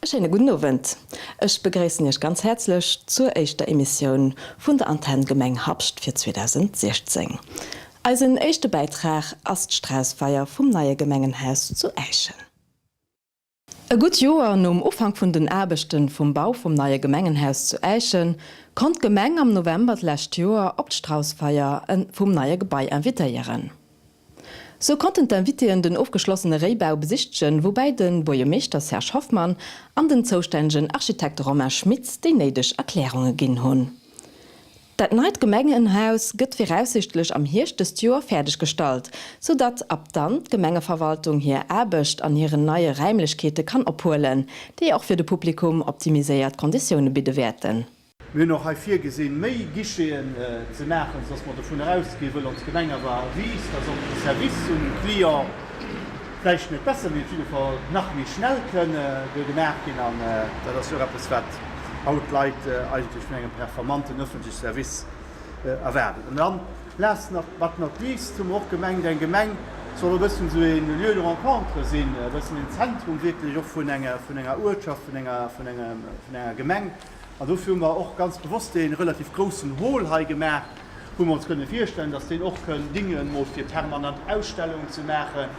E schéine gudden Owend. Ech begréissen Iech ganz häerzlech zur éischter Emissioun vun der Antenn Gemeng Habscht fir 2016. Eisen éischte Bäitrag ass d'Straussfeier vum neie Gemengenhaus zu Äischen. E gutt Joer nom Ufank vun den Aarbechte vum Bau vum neie Gemengenhaus zu Äischen, konnt d'Gemeng am November d'lescht Joer op d'Straussfeier vum neie Gebai invitéieren. Sou konnten d'Invitéen den ofgeschlossene Réibau besichtegen, woubäi de Buergermeeschter Serge Hoffmann an den zoustännegen Architekt Romain Schmitz déi néideg Erklärunge ginn hunn. Dat neit Gemengenhaus gëtt viraussichtlech am Hierscht dëst Joer fäerdeg gestallt, sou datt ab dann d'Gemengeverwaltung hir Aarbecht an hiren neie Räimlechkeete kann ophuelen, déi och fir de Publikum optimiséiert Konditioune bidde wäerten. Mir hunn och hei virgesinn, méi Guicheten ze maachen, sodass mer dovunner ausginn, wëll ons Gemeng awer wiisst, dass och de Service um Client vläicht net besser, mee op jidde Fall nach méi schnell kënn gemaach ginn. An dat ass jo och eppes, wat haut d'Leit eigentlech vun engem performanten öffentleche Service erwaarden. An dann, last but not least, hu mer och gemengt, eng Gemeng soll e bëssen esou e Lieu de rencontre sinn, e bëssen en Zentrum wierklech och vun enger Uertschaft, vun enger Gemeng. An dofir hu mer och ganz bewosst dee relativ groussen Hall hei gemaach, wou mer ons kënne virstellen, dass deen och kënn dingen, mol fir permanent Ausstellungen ze maachen,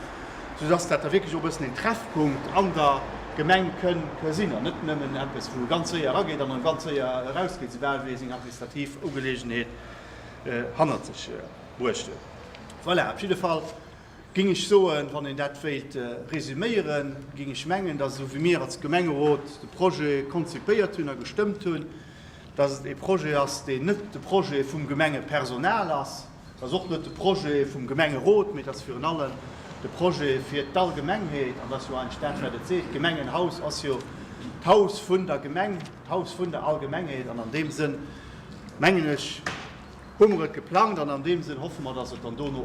soudass dat da wierklech och e bëssen een Treffpunkt an der Gemeng kënn sinn an net nëmmen eppes, wou e ganz séier erageet an erëm ganz séier erausgeet, soubal wéi e seng administrativ Ugeleegenheet hannert sech bruecht huet. Voilà, op jidde Fall Ging ech soen, wann een dat wéilt resüméieren, ging ech mengen, dass esou wéi mir als Gemengerot de Projet konzipéiert hunn a gestëmmt hunn, dass et ee Projet ass, deen net de Projet vum Gemengepersonal ass, et ass och net de Projet vum Gemengerot, mee et ass virun allem de Projet fir d'Allgemengheet. An dat ass jo eigentlech dat, wat et seet, D'Gemengenhaus ass jo d'Haus vun der Gemeng, d'Haus vun der Allgemengheet. An an deem Sënn, mengen ech, Hu mer et geplangt an an deem Sënn hoffe mer, dass et dann dono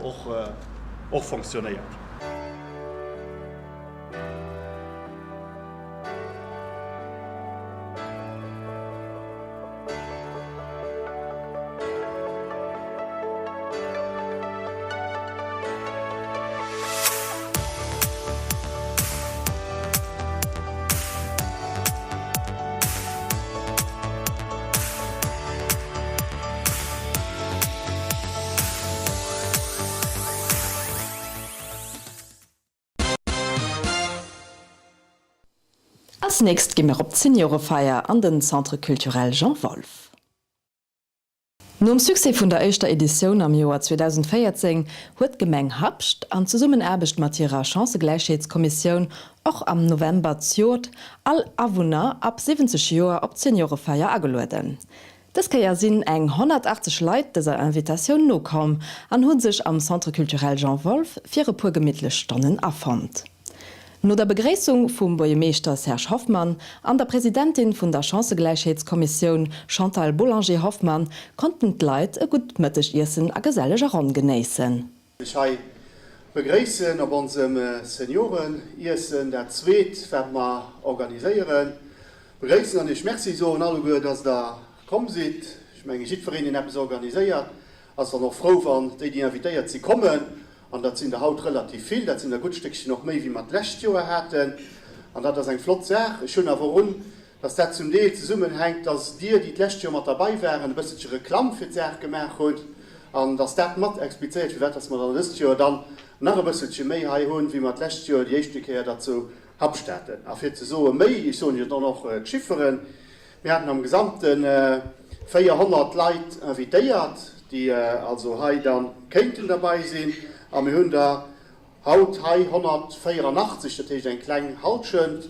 och fonctionnéiert. Als nächst gi mir op d'Seniorefeier an den Centre Culturel Jean Wolff. Nom Succès vun der éischter Editioun am Joer 2014 huet d'Gemeng Habscht, an Zesummenaarbecht mat hirer Chancëgläichheetskommissioun, och am November zjoert all Awunner ab 70 Joer op d'Seniorefeier agelueden. Dës Kéier sinn eng 180 Leit dëser Invitatioun nokomm an hu sech am Centre Culturel Jean Wolff fir e puer gemittlech Stonnen afonnt. No der Begréissung vum Buergemeeschter Serge Hoffmann an der Presidentin vun der Chancëgläichheetskommissioun Chantal Boulanger-Hoffmann konnten d'Leit e gutt Mëttegiessen a geselleger Ronn genéissen. Iech hei begréissen op onsem Senioreniessen, dat zweet wat mer organiséieren. Begréissen an Iech Merci soen alleguer, dass der komm sidd. Ech menge jiddwereen deen eppes organiséiert ass dann och frou wann déi déi invitéiert si kommen. An dat sinn der haut relativ vill, dat sinn der e gutt Stéckchen och méi wéi mer d'lescht Joer haten. An dat ass eng flott Saach. Ech hunn awer un, dass dat zum Deel zesummenhänkt, dass Dir, déi d'lescht Joer mat derbei waren, e bësselche Reklamm fir d'Saach gemaach hutt an dass dat mat explizéiert, firwat dass mer dann dëst Joer dann nach e bësselche méi hei hunn, wéi mer d'lescht Joer déi éischte Kéier dat zu Habscht haten. A fir ze soe méi, ech soen Iech dann och d'Chifferen, Mir haten am Gesamte 400 Leit invitéiert, déi also hei da kéinten derbei sinn, a mir hunn der haut hei 184, dat heescht eng kleng Halschent.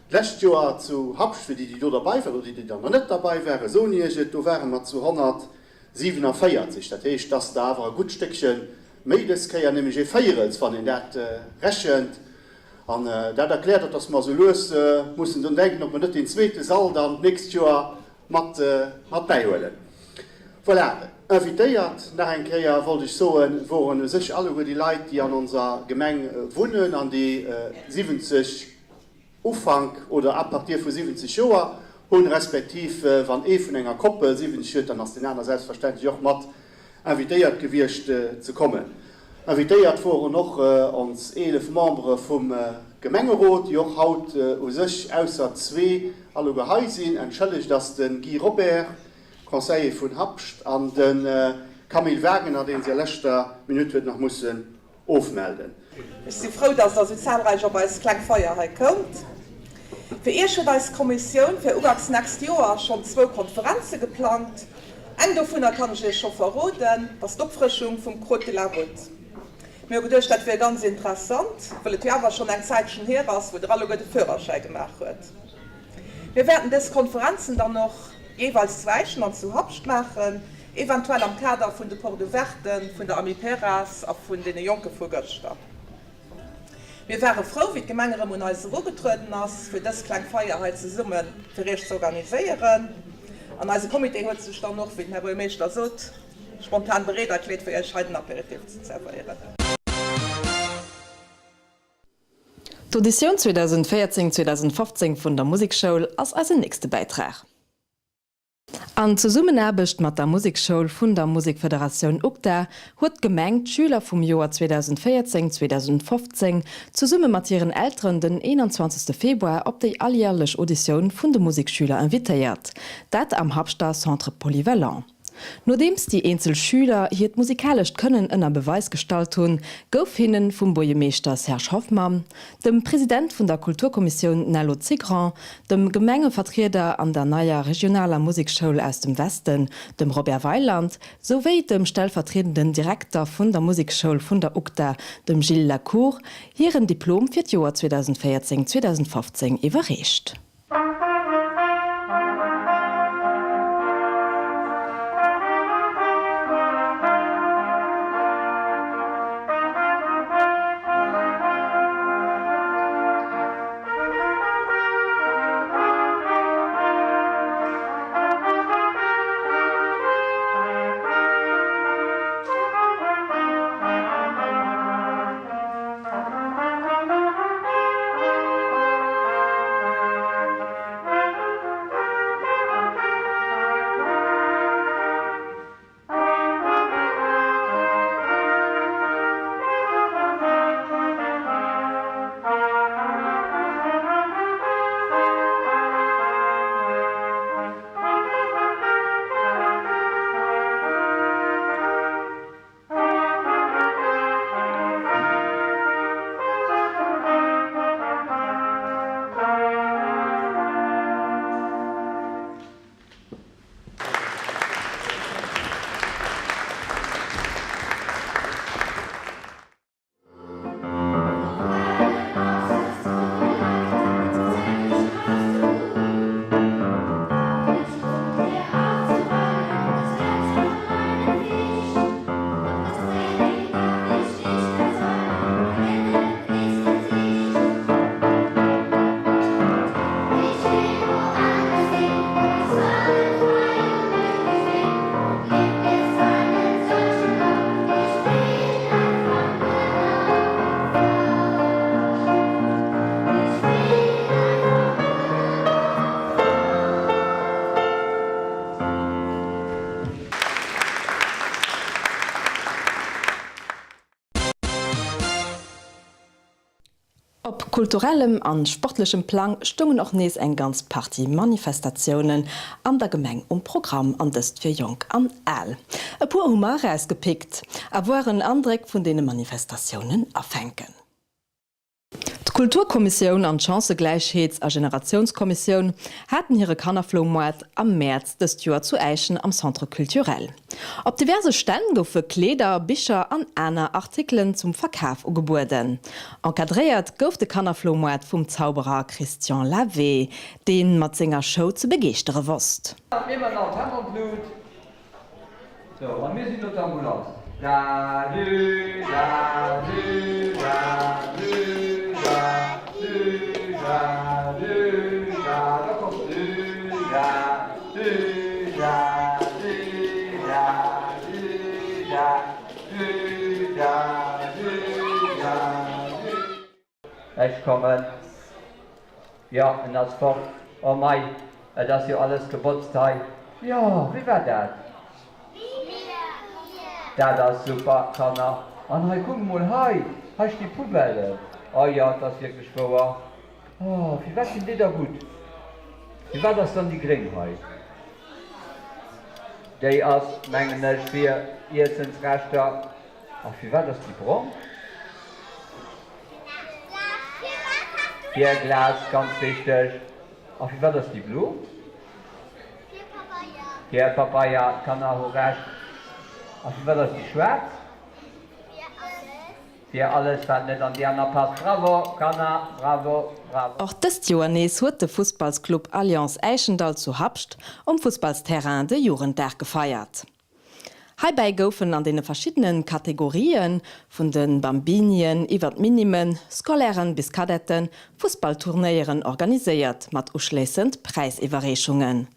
D'lescht Joer zu Habscht, fir déi, déi do derbei waren oder déi, déi dann nach net derbei waren, soen Iech et, do ware mer zu 147. Dat heescht, dass der awer e gutt Stéckche méi dës Kéier, nämlech ee Véierels, wann een dat rechent. An dat erkläert och, dass mer esou lues mussen drun denken, ob mer net deen zweete Sall dann d'nächst Joer mat bäihuelen. Voilà, invitéiert, nach eng Kéier wollt ech soen, woren u sech alleguer déi Leit, déi an onser Gemeng wunnen an déi 70 Ufank oder à partir vu 70 Joer hunn, respektiv wann ee vun enger Koppel 70 huet, dann ass deen aner selbstverständlech och mat invitéiert gewiescht ze kommen. Invitéiert woren och ons 11 Membere vum Gemengerot, déi och haut u sech ausser zwee alleguer hei sinn. Entschëllegt ass de Guy Robert, Conseiller vun Habscht, an de Camille Wagener, dee sech a leschter Minutt huet nach mussen ofmelden. Ech si frou, dass der esou zahlreich op eis kleng Feier hei koumt. Fir iech huet eis Kommissioun fir uganks nächst Joer schonn zwou Konferenze geplangt. Eng dovunner kann ech iech scho verroden, dat ass d'Opfrëschung vum Code de la route. Mir hu geduecht, dat wier ganz interessant, wëll et jo awer schonn eng Zäitchen hier ass, wou der alleguer de Führerschäi gemaach huet. Mir wäerten dës Konferenzen dann och jeeweils zu Äischen an zu Habscht maachen, eventuell am Kader vun de Porte ouverten vun der Amiperas a vun deene Jonke vu gëschter. Mir ware frou, wéi d'Gemeng erëm un eis erugetrueden ass, fir dës kleng Feier hei zesumme fir Iech ze organiséieren. An eise Comité huet sech dann och, wéi den Här Buergermeeschter sot, spontan bereet erkläert, fir Iech hei den Apéritif ze zerwéieren. D'Auditioun 2014, 2015 vun der Musekschoul ass eisen nächste Bäitrag. An Zesummenaarbecht mat der Musekschoul vun der Musekfederatioun UGDA huet d'Gemeng d'Schüler vum Joer 2014, 2015 zesumme mat hiren Elteren den 21 Februar op déi alljärlech Auditioun vun de Musekschüler invitéiert, dat am Habschter Centre Polyvalent. Nodeems déi eenzel Schüler hiert musikalescht Kënnen ënner Beweis gestallt hunn, gouf hinnen vum Buergemeeschter Serge Hoffmann, dem President vun der Kulturkommissioun Nello Zigrand, dem Gemengevertrieder an der neier regionaler Musekschoul aus dem Westen, dem Robert Weyland, souwéi dem stellvertriedenden Direkter vun der Musekschoul vun der UGDA, dem Gilles Lacour, hiren Diplom fir d'Joer 2014, 2015 iwwerreecht. Op kulturellem an sportlechem Plang stoungen och nees eng ganz Partie Manifestatiounen an der Gemeng um Programm, an dëst fir Jonk an Al. E puer hu mer erausgepickt a woaren Andréck vun deene Manifestatiounen afänken. D'Kulturkommissioun an d'Chancëgläichheets a Generatiounskommissioun haten hire Kannerfloumoart am Mäerz dëst Joer zu Äischen am Centre Culturel. Op diverse Stänn goufe Kleeder, Bicher an aner Artikelen zum Verkaf ugebueden. Encadréiert gouf de Kannerfloumoart vum Zauberer Christian Lavé, dee mat senger Show ze begeeschtere wosst. Mir man all d'Hänn an d'Lut. Sou, a mir sinn elo d'Ambulanz. Da dü da dü da dü da dü da dü da da kommt dü da dü da dü da dü da dü da dü da dü. Ech kommen. Jo, en ass fort. Oh mei, et ass jo alles gebotzt hei. Jo, wie war dat? Dat ass super, Kanner. An hei, kuck emol hei, hei sti Poubellen. Oh jo, et ass wierklech wouer. Oh, firwat sinn déi da gutt? Firwat ass dann déi gréng hei? Déi ass, mengen ech, fir Iessensreschter. A firwat ass déi brong? Fir Glas, ganz richteg. A firwat ass déi blo? Fir Pabeier. D'Kanner hu Recht. A firwat ass déi schwaarz? Fir alles, wat net an déi aner passt. Bravo, Kanner, bravo, bravo. Och dëst Joer nees huet de Fussballsclub Alliance Äischendall zu Habscht um Fussballsterrain de Jugenddag gefeiert. Heibäi goufen an deene verschiddene Kategorien, vun de Bambinien iwwer d'Minimen, Scolairen bis Cadetten, Fussballturnéieren organiséiert mat uschléissend Präisiwwerreechungen.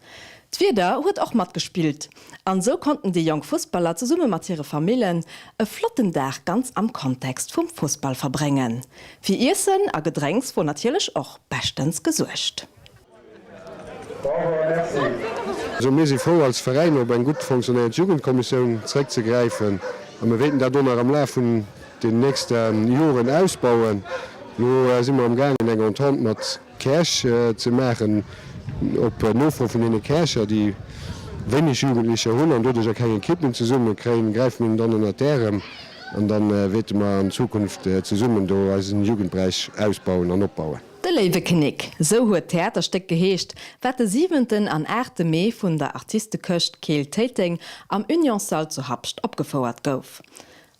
D'Wieder huet och matgespillt an esou konnten déi jonk Fussballer zesumme mat hire Famillen e flotten Dag ganz am Kontext vum Fussball verbréngen. Fir Iessen a Gedrénks wor natierlech och beschtens gesuergt. Also mir si frou als Veräin op eng gutt fonctionnéiert Jugendkommissioun zeréckzegräifen a mir wéilten dat och nach am Laf vun den nächste Joren ausbauen. Elo si mer am gaangen eng Entente mat Käerch ze maachen op Nofro vun deene Käercher, déi wéineg Jugendlecher hunn an doduercher keng Ekippen zesumme kréien, gräife mir hinnen dann ënnert d'Ärem an da wäerte mer an Zukunft zesummen do eisen Jugendberäich ausbauen an opbauen. De Léiwekinnek, sou huet d'Theaterstéck geheescht, wat de siwenten an aachte Mee vun der Artistekëscht Keel-Téiteng am Unionssall zu Habscht opgefouert gouf.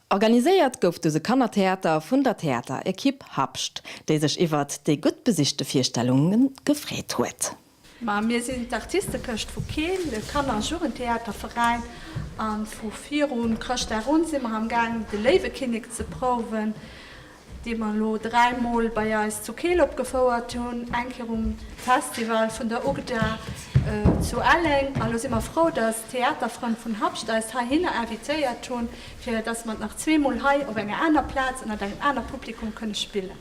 Organiséiert gouf dëse Kannertheater vun der Theaterekipp Habscht, déi sech iwwert déi gutt besichte Virstellunge gefreet huet. Ma mir sinn d'Artistekëscht vu Keel, e Kanner a Jugendtheaterveräin, a vu viru Chrëschtdag un si mer am gaang de Léiwekinnek ze prouwen. dee mer elo dräimol bei eis zu Keel opgefouert hunn, eng Kéier um Festival vun der UGDA zu Elleng. A lo si mer frou, dass d'Theaterfrënn vun Habscht eis heihinner invitéiert hunn, fir dass mer et nach zweemol hei op enger aner Plaz ënnert engem aner Publikum kënne spillen.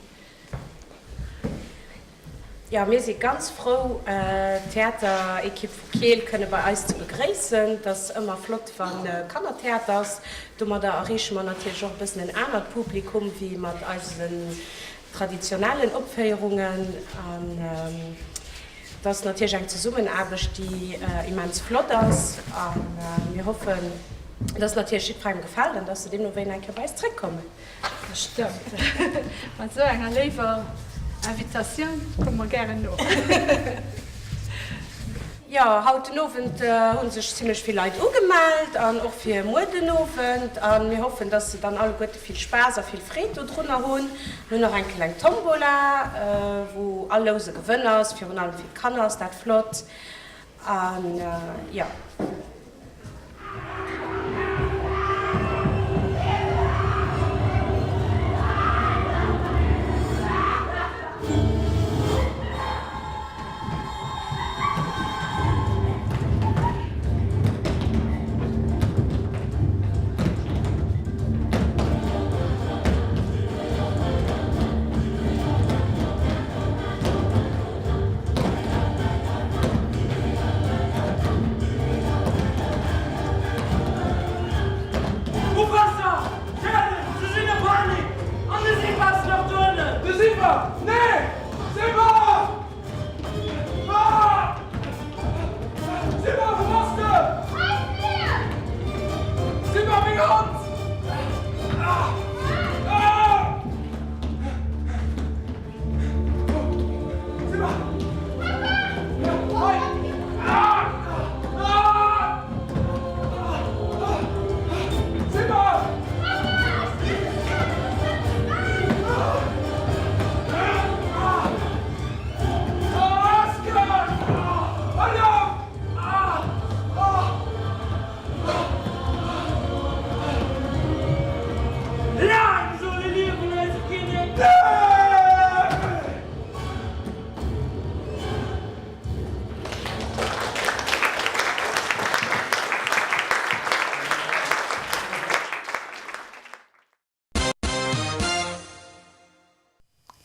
Jo, mir si ganz frou, d'Theaterekipp vu Keel kënne bei eis ze begréissen. Et ass ëmmer flott, wa Kannertheater ass. Domadder erreeche mer natierlech och e bëssen en anert Publikum wéi mat eisen traditionellen Opféierungen. An et ass natierlech eng Zesummenaarbecht, déi immens flott ass. A mir hoffen, dass et natierlech jiddwerengem gefält an dass se deemno wéi eng Kéier bei eis zréckkommen. Bestëmmt. Mat esou enger léiwer Invitatioun komme mer gären no. Jo, haut den Owend hu sech zimlech vill Leit ugemellt an och fir muer den Owend. A mir hoffen, dass se dann alleguerte vill Spaass a vill Freed dodrunner hunn. Mir hunn och eng kleng Tombola, wou all Lous e Gewënn ass. Virun allem fir d'Kanner ass dat flott. An jo. Oppassen! D'Häerden, se sinn a Panik! An de Simba ass nach doënnen! De Simba! Nee! Simba! Ah! Simba, wou bass de? Hei vir! Simba, meng Hand! Ah! Ah! Laang soll e liewen, eise Kinnek!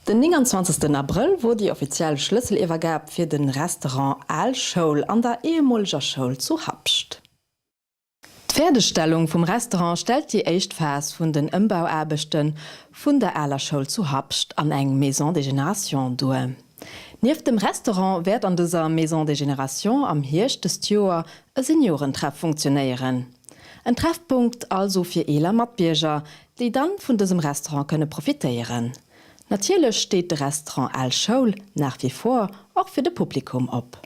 Den 29 Abrëll wor déi offiziell Schlësseliwwergab fir de Restaurant Al Schoul an der ehemoleger Schoul zu Habscht. D'Fäerdegstellung vum Restaurant stellt déi éischt Phas vun den Ëmbauaarbechte vun der aler Schoul zu Habscht an eng Maison des Générations duer. Nieft dem Restaurant wäert an dëser Maison des Générations am Hierscht dëst Joer e Seniorentreff funktionéieren. En Treffpunkt also fir eeler Matbierger, déi dann vun dësem Restaurant kënne profitéieren. Natierlech steet de Restaurant Al Schoul nach wie vor och fir de Publikum op.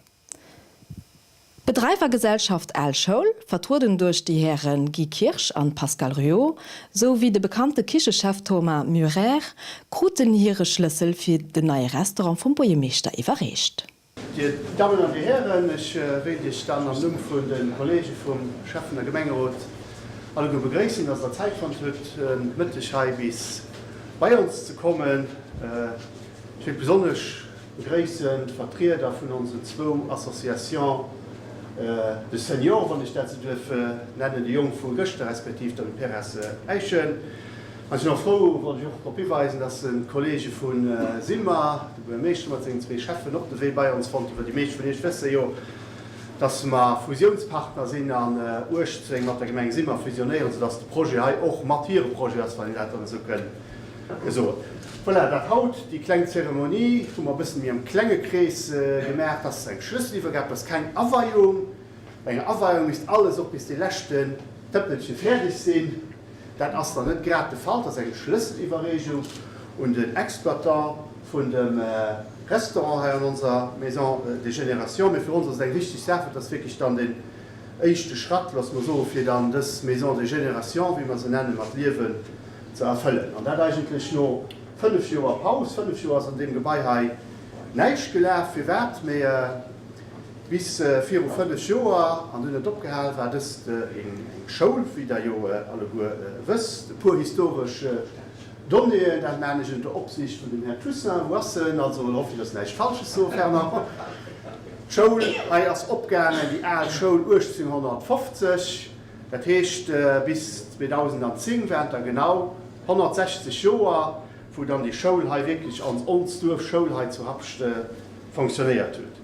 D'Bedreiwergesellschaft Al Schoul, vertrueden duerch déi Häre Guy Kirsch an Pascal Ruot, sou wéi de bekannte Kichechef Thomas Murer, kruten hire Schlëssel fir den neie Restaurant vum Buergemeeschter iwwerreecht. Dir Dammen an Dir Hären, ech wéilt Iech dann am Numm vun de Kollege vum Schäffen a Gemengerot alleguer begréissen, dass Der Zäit fonnt hutt, de Mëtteg hei bis bei ons ze kommen. Ech wéilt besonnesch Begréissen d'Vertrieder vun onsen zwou Associations de seniors, wann ech dat esou duerf nennen, déi Jonk vu gëschter respektiv der PRS Äischen. An ech sinn och frou, wollt ech och drop hiweisen, dass d'Kollege vu Simmer, de Buergermeeschter mat sengen zwee Schäffen, och de Wee bei ons fonnt hunn, well déi meescht vun Iech wësse jo, dass mer Fusiounspartner sinn an 18 mat der Gemeng Simmer fusionéieren, soudass de Projet hei och mat hire Projet ass, wann een dat dann esou kënn Esou, voilà, dat haut, déi kleng Zeremonie, wou mer e bëssen méi am klenge Krees gemaach. Dat ass eng Schlësseliwwergab, dat ass keng Aweiung. Bei enger Aweiung misst alles och bis dee leschten Tëppelche fäerdeg sinn. Dat ass dann net grad de Fall. Dat ass eng Schlësseliwwerreechung un den Exploitant vun dem Restaurant hei an onser Maison des Générations. Mee fir ons ass et eng wichteg Saach, well et ass wierklech dann deen éischte Schratt, loosse mer soen, fir dann dës Maison des Générations, wéi mer se nennen, mat Liewen ze erfëllen. An dat eigentlech no 5 Joer Paus. 5 Joer ass an deem Gebai hei näischt gelaf. Firwat? Mee bis viru 5 Joer, an dunn huet et opgehal, war dëst eng Schoul, wéi Der jo alleguer wësst. E puer historesch Donnéeën, dat maan ech ënter Opsiicht vun dem Här Toussaint. Wou ass en? Also, elo hoffen ech, dass ech näischt Falsches soen, Fernand. D'Schoul hei ass opgaangen, déi al Schoul, 1850. Dat heescht, bis 2010 waren et der genau 160 Joer, wou dann déi Schoul hei wierklech als ons Duerfschoul hei zu Habscht fonctionnéiert huet.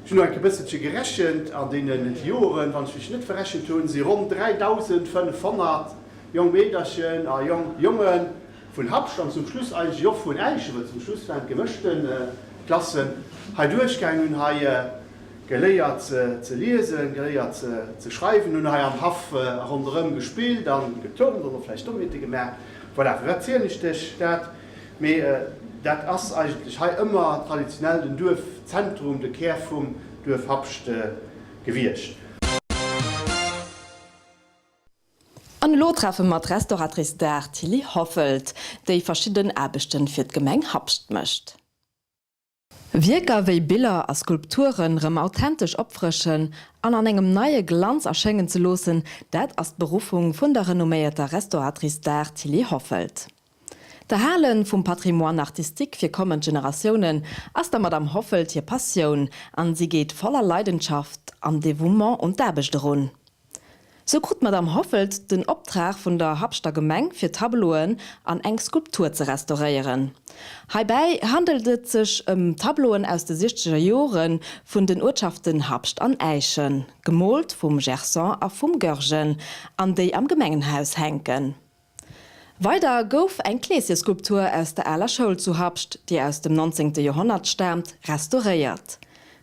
Ech hunn elo enk e bësselche gerechent, An deene Joren, wann ech mech net verrechent hunn, si ronn 3.500 jong Meederchen a jong Jonge vun Habscht an zum Schluss eigentlech och vun Äischen, well zum Schluss waren et gemëschte Klassen, hei duerchgaangen, hunn hei Geléiert ze liesen, geléiert ze schreiwen, hunn hei am Haff a ronderëm gespillt an geturnt an och vläicht Dommheete gemaach. Voilà, firwat zielen ech dech dat? Mee dat ass eigentlech hei ëmmer traditionell den Duerfzentrum, de Kär vum Duerf Habscht gewiescht. An elo treffe mer d'Restauratrice d'Art Tilly Hoffelt, déi verschidden Aarbechten fir d'Gemeng Habscht mécht. Wierker wéi Biller a Skulpturen rëm authentesch opfrëschen an an engem neie Glanz erschéngen ze loossen, dat ass d'Beruffung vun der renomméierter Restauratrice d'art Tilly Hoffelt. D'Erhale vum Patrimoine artistique fir kommend Generatiounen ass der Madame Hoffelt hir Passioun an si geet voller Leidenschaft an Devouement un d'Aarbecht erun. Sou krut d'Madame Hoffelt den Optrag vun der Habschter Gemeng fir Tableauen an eng Skulptur ze restauréieren. Heibäi handelt et sech ëm Tableauen aus de siechzeger Jore vun den Uertschaften Habscht an Äischen, gemoolt vum Gerson a vum Goergen an déi am Gemengenhaus hänken. Weider gouf eng Kleescheskulptur aus der aler Schoul zu Habscht, déi aus dem 19. Joerhonnert staamt, restauréiert.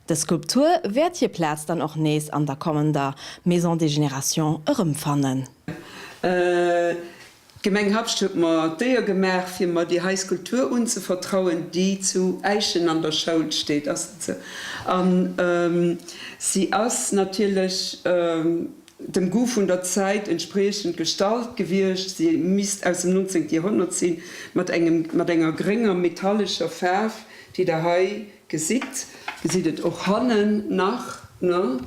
Dës Skulptur wäert hir Plaz dann och nees an der kommender Maison des Générations erëmfannen. D'Gemeng Habscht huet mer d'Éier gemaach, fir mer déi hei Skulptur unzevertrauen, déi zu Äischen an der Schoul steet. Ass net sou? An si ass natierlech dem Goût vun der Zäit entspriechend gestalt gewiescht. Si misst aus dem 19. Joerhonnert sinn, mat engem, mat enger grénger metallescher Faarf, déi Der hei gesitt. Gesitt et och hannen nach, ne?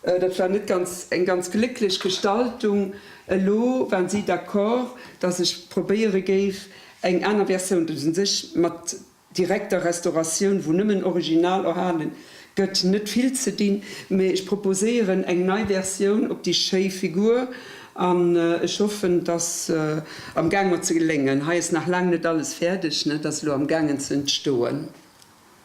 Dat war net ganz, eng ganz glécklech Gestaltung. Elo waren si d'accord, dass ech probéiere géif, eng aner Versioun, u sech mat Direkter Restauratioun, wou nëmmen Original erhalen gëtt, net vill ze dinn, mee ech proposéieren eng nei Versioun op déi schéi Figur an ech hoffen, dass am gaang mer ze geléngen. Hei ass nach laang net alles fäerdeg, ne, et ass elo am gaangen ze entstoen.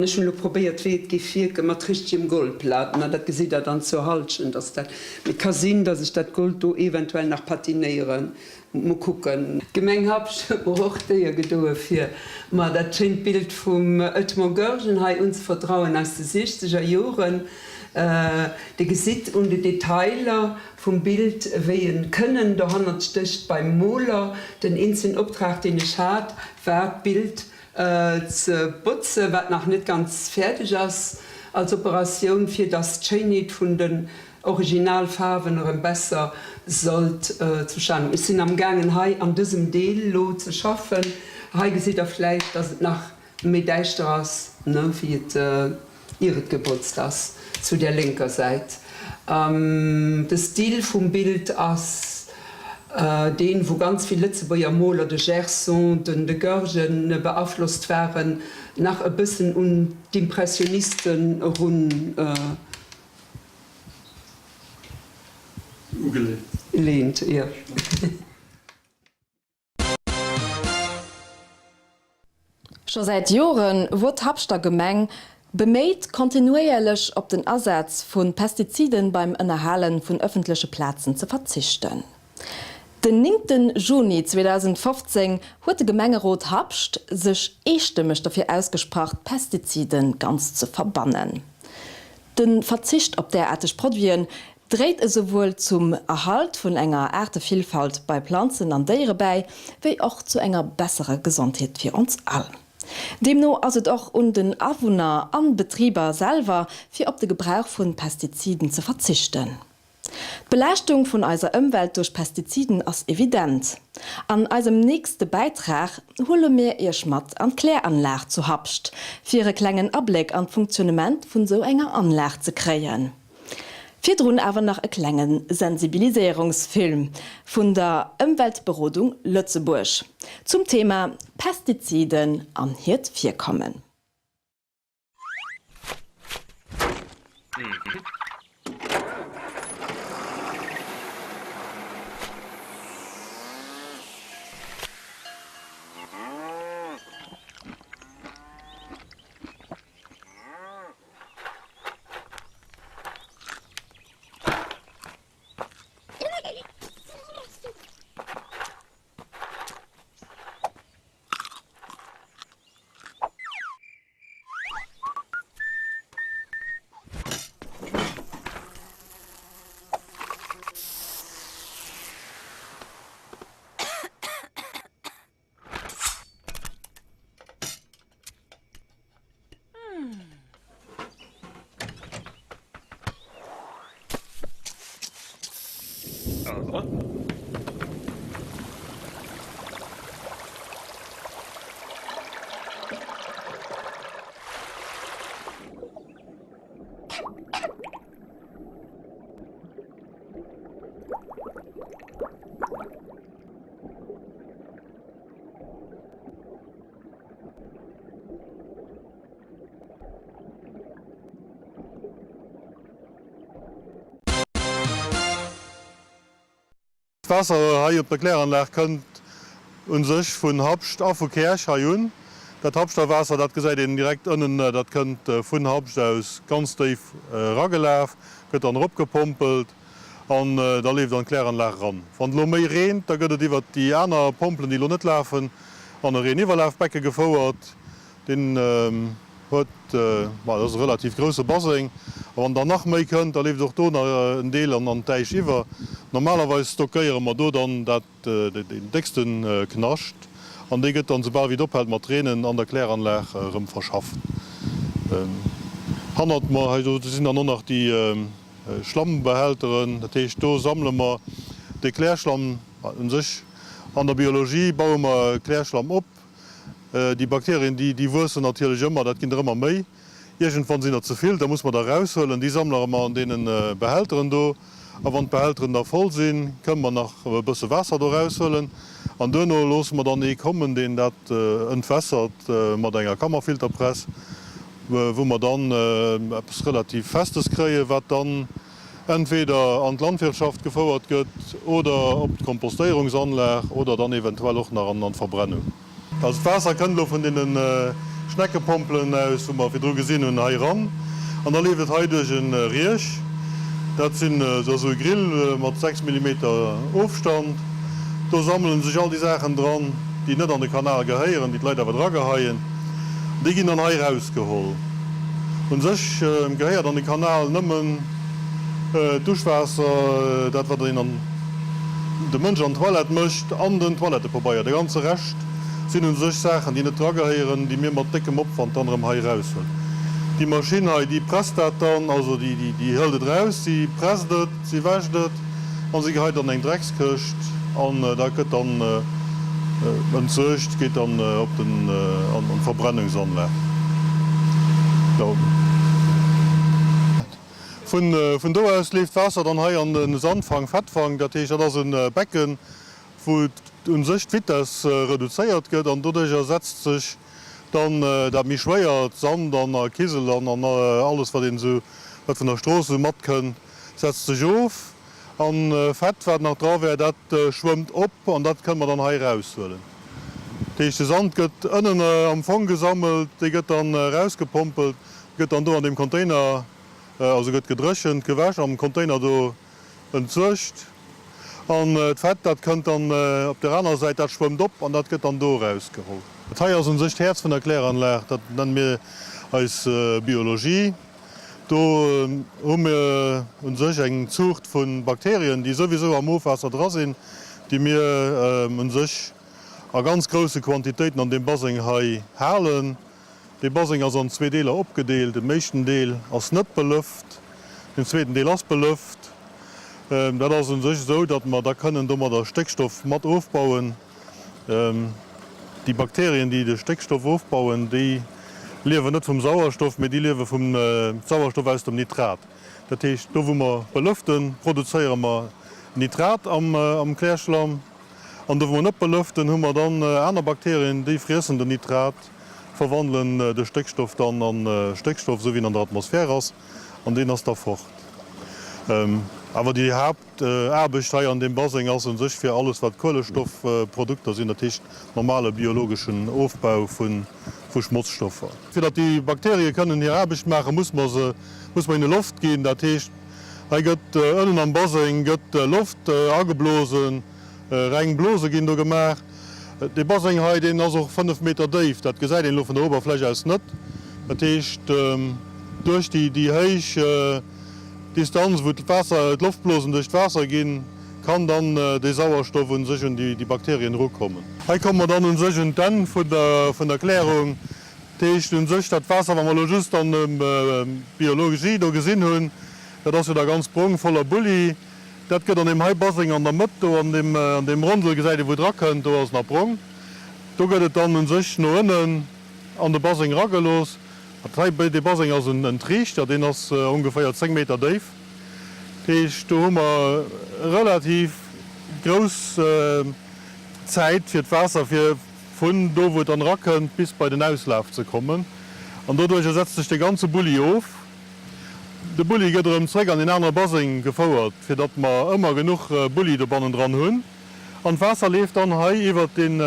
Ech hunn elo probéiert wéi et géif wierken mat richtegem Goldplaten, an dat gesitt der dann zur Halschent ass dat, mee et ka sinn dass ech dat Gold do eventuell nach patinéieren, mol kucken. D'Gemeng Habscht huet mer och d'Éier gedoe fir mer dat schéint Bild vum Edmond Goergen hei unzevertrauen aus de siechzeger Joren. Dir gesitt un de Detailer vum Bild wéi e Kënnen dohannert stécht beim Moler. Den eenzegen Optrag deen ech hat war d'Bild ze botzen, wat nach net ganz fäerdeg ass als Operatioun, fir dass d'Schéinheet vun den Originalfaarwen erëm besser sollt zustane. Ech sinn am gaangen hei an dësem Deel lo ze schaffen. Hei gesitt der vläicht, dass et nach méi däischter ass, ne, wéi et ier et gebotzt ass, zu där lénker Säit. De Stil vum Bild ass deen, wou ganz vill Lëtzebuerger Moler, de Gerson, den de Goergen, beaflosst waren, nach e bëssen un d'Impressionisten erun. Ugelehnt, jo. Scho säit Jore wor d'Habschter Gemeng beméit, kontinuéierlech op den Asaz vu Pestiziden beim Ënnerhale vun ëffentleche Plazen ze verzichten. Den 9 Juni 2015 huet de Gemengerot Habscht sech eestëmmeg derfir ausgesprach, d'Pestizide ganz ze verbannen. De Verzicht op däraarteg Produiten dréit esouwuel zum Erhalt vun enger Aartevillfalt bei Planzen an Déiere bäi, wéi och zu enger besserer Gesondheet fir ons all. Deemno ass et och un den Awunner an Betriber selwer, fir op de Gebrauch vun Pestiziden ze verzichten. D'Belaaschtung vun eiser Ëmwelt duerch Pestiziden ass evident. An eisem nächste Bäitrag huele mir Iech mat an d'Kläranlag zu Habscht, fir e klengen Abléck an d'Funktionnement vun sou enger Anlag ze kréien. Virdrun awer nach e klenge Sensibiliséierungsfilm vun der Ëmweltberodung Lëtzebuerg zum Thema Pestiziden an hiert Virkommen. D'Waasser hei op der Kläranlag kënnt u sech vun Habscht a vu Käerch hei un. Dat Habschter Waasser, dat gesäit een direkt ënnen, dat kënnt vun Habscht aus ganz déif eragelaf, gëtt dann eropgepompelt an da leeft an d'Kläranlag eran. Wann et elo méi reent, da gëtt et iwwert déi aner Pompelen, déi elo net lafen, an e Reeniwwerlafbecke gefouert. Deen huet, ma dat ass e relativ grousse Baseng. A wann dann nach méi kënnt, da leeft och do nach en Deel an an d'Äisch iwwer. Normalerweis stockéiere mer do dann dat, deen déckste Knascht an dee gëtt dann, soubal wéi et ophält mat reenen, an der Kläranlag erëm verschafft. Hannert mer hei, do sinn dann och nach déi Schlammbehälteren. Dat heescht, do sammele mer de Klärschlamm u sech. An der Biologie baue mer Klärschlamm op. Déi Bakterien, déi, déi wuessen natierlech ëmmer, dat ginn der ëmmer méi. Iergendwann sinn der ze vill, da muss mer der eraushuelen. Déi sammlere mer an deene Behälteren do. A wann d'Behälteren da voll sinn, kënne mer nach e bësse Waasser do eraushuelen. An duerno loosse mer dann ee kommen, deen dat entwässert mat enger Kammerfilterpress, wou mer dann eppes relativ Festes kréien, wat dann entweder an d'Landwirtschaft gefouert gëtt oder op d'Kompostéierungsanlag oder dann eventuell och nach an d'Verbrennung. Also d'Waasser kënnt elo vun deene Schneckepompelen aus, wou mer virdru gesinn hunn, hei eran. An da leeft et hei duerch e Riech. Dat sinn, dat ass esou e Grill mat 6 Millimeter Ofstand. Do sammele sech all déi Saachen dran, déi net an de Kanal gehéieren, déi d'Leit awer drageheien. Déi ginn dann hei erausgeholl. U sech gehéiert an de Kanal nëmmen d'Duschwaasser, dat wat een an de Mënsch an d'Toilette mécht, an den Toilettepabeier. De ganze Rescht sinn u sech Saachen, déi net dragehéieren, déi mir mat déckem Opwand dann erëm hei eraushuelen. Déi Maschinn hei, déi presst dat dann, also déi hëlt et eraus, si presst et, si wäscht et a si geheit an eng Dreckskëscht an dat gëtt dann entsuergt, geet dann op den an d'Verbrennungsanlag. Jo. Vun do aus leeft d'Waasser dann hei an de Sandfang, Fettfang, dat heescht, dat ass e Becken, wou u sech d'Vitess reduzéiert gëtt an doduercher setzt sech dann dat méi schwéiert, Sand an a Kisel an an alles wat een esou, wat vun der Strooss esou matkënnt, setzt sech of an Fett wat nach dra wär, dat schwëmmt op an dat kënne mer dann hei eraushuelen. Dat heescht de Sand gëtt ënnen am Fong gesammelt, dee gëtt dann erausgepompelt, gëtt dann do an deem Container, also gëtt gedréchent, gewäsch am Container do Entsuergt. An d'Fett, dat kënnt dann op der anerer Säit, dat schwëmmt op an dat gëtt dann do erausgeholl. Dat hei ass un sech d'Häerz vun der Kläranlag, dat nenne mir eis Biologie. Do hu mir un sech eng Zuucht vu Bakterien, déi souwisou am Ofwaasser dra sinn, déi mir un sech a ganz grousse Quantitéiten an deem Baseng hei halen. Dee Baseng ass an zwee Deeler opgedeelt. Den éischten Deel ass net belëft, den zweeten Deel ass belëft. Dat ass u sech esou, datt mer da kënnen domadder Stéckstoff mat ofbauen. Déi Bakterien, déi de Stéckstoff ofbauen, déi liewen net vum Sauerstoff, mee déi liewe vum Sauerstoff aus dem Nitrat. Dat heescht, do wou mer belëften, produzéiere mer Nitrat am Klärschlamm. An do wou mer net belëften, hu mer dann aner Bakterien, déi friessen den Nitrat, verwandelen de Stéckstoff dann a Stéckstoff, esou wéi en an der Atmosphär ass, an deen ass da fort. Awer déi Haaptaarbecht hei an deem Baseng ass u sech fir alles wat Kuelestoffprodukter sinn, dat heescht normale biologeschen Ofbau vu Schmotzstoffer. Fir datt déi Bakterie kënnen hir Aarbecht maachen, muss mer se, muss mer hinne Loft ginn. Dat heescht, hei gëtt ënnen am Baseng gëtt Loft ageblosen. Reng Blose ginn do gemaach. Dee Baseng hei, deen ass och 5 Meter déif. Dat gesäit een elo vun der Oberfläch aus net. Dat heescht, duerch déi héich Distanz, wou d'Waasser, d'Loftblosen duerch d'Waasser ginn, kann dann dee Sauerstoff u sech un déi Bakterien erukommen. Hei komme mer dann u sech un d'Enn vun der Klärung. Dat heescht u sech, dat Waasser, wat mer elo just an der Biologie do gesinn hunn, dat ass jo da ganz brong, voller Bulli. Dat gëtt an deem hei Baseng an der Mëtt do, an deem, an deem Rondel gesäit ee wou et rakënnt, do ass nach brong. Do gëtt et dann un sech no ënnen an de Baseng ragelooss. Dat hei, dee Baseng ass en Triichter, deen ass ongeféier 10 Meter déif. Dat heescht, do hu mer relativ grouss Zäit fir d'Waasser fir vun do wou et dann erakënnt bis bei den Auslaf ze kommen. An doduercher setzt sech dee ganze Bulli of. De Bulli gëtt erëm zréck an een anere Baseng gefouert, fir datt mer ëmmer genuch Bulli do bannendran hunn. An d'Waasser leeft dann hei iwwert deen,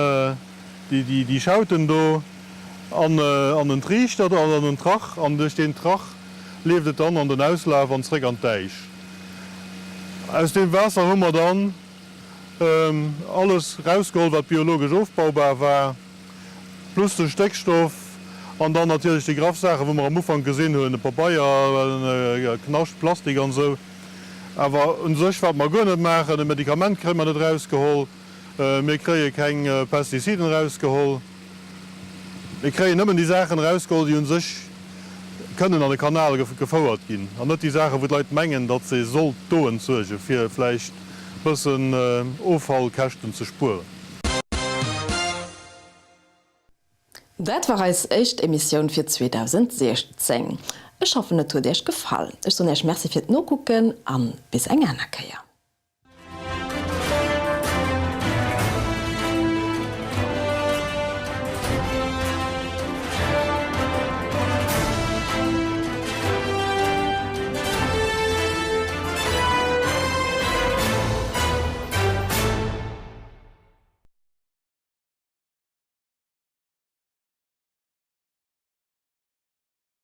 déi, déi Schauten do an, an en Triichter do, an en Trach, an duerch deen Trach leeft et dann an den Auslaf an zréck an d'Äisch. Aus deem Waasser hu mer dann alles rausgeholl, wat biologesch ofbaubar war. Plus de Stéckstoff an dann natierlech déi graff Saachen, wou mer am Ufank gesinn hunn, de Pabeier, Knascht, Plastik an esou. Awer u sech, wat mer guer net maachen, e Medikament kréie mer net erausgeholl, mir kréie keng Pestiziden erausgeholl, mir kréien nëmmen déi Saachen erausgeholl, déi u sech kënnen an e Kanal gefouert ginn an net déi Saachen, wou d'Leit mengen, datt se sollt do entsuergen, fir vläicht e bëssen Offallkäschten ze spueren. Dat war eis éischt Emissioun fir 2016. Ech hoffen et huet iech gefall. Ech soen iech Merci fir d'Nokucken an bis eng aner Kéier.